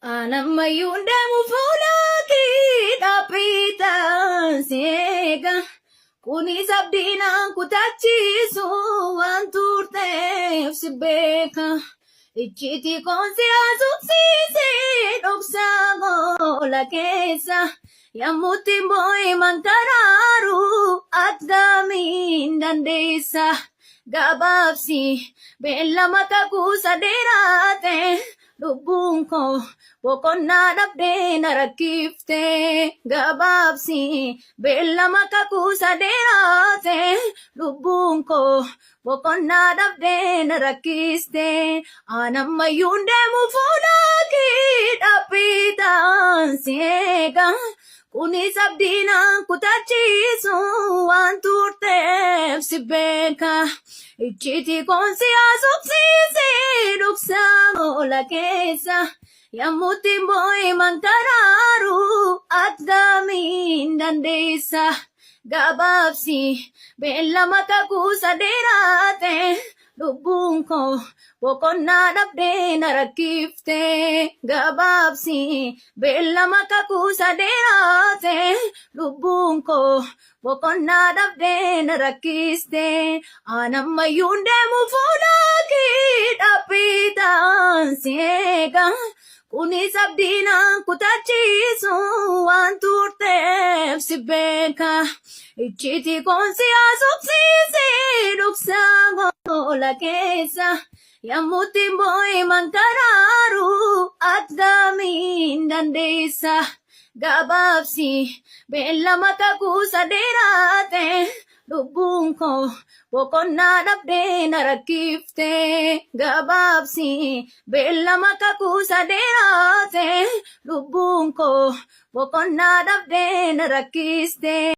Anammayyuun deemu fuula kee dhaabbitaan si eega. Kunis abdiinaan kutachiisu waan turteef si beeka. Icciitii koon si haasofsiise dhoksaa goola keessa. Yammuutti boo'ee mankaraaru akkamiin dandeessa? Gabaabsi beellama kakuusa dheeraate lubbuun koo boqonnaa dhabdee na rakkifte. Gabaabsi beellama kakuusa dheeraate lubbuun koo boqonnaa dhabdee na rakkiste. Anammayyuun deemu fuula kee dhaabbitaan si eega. Kunis abdiinaan kutachiisu waan turteef si beeka. Icciitii koon si haasofsiise dhoksaa moola keessa. Yammuutti boo'ee mankaraaru akkamiin dandeessa? Gabaabsi beellama kakuusa dheeraate lubbuun koo boqonnaa dhabdee na rakkifte. Gabaabsi beellama kakuusa dheeraate lubbuun koo boqonnaa dhabdee na rakkiste. Anammayyuun deemu fuula kee dhaabbitaan si eega. Kunis abdiinaan kutachiisu waan turteef si beeka. Icciitii koon si haasofsiise dhoksaa goola keessa. Yammuutti boo'ee mankaraaru akkamiin dandeessa? Gabaabsi beellama kakuusa dheeraate lubbuun koo boqonnaa dhabdee na rakkifte. Gabaabsi beellama kakuusa dheeraate lubbuun koo boqonnaa dhabdee na rakkiste.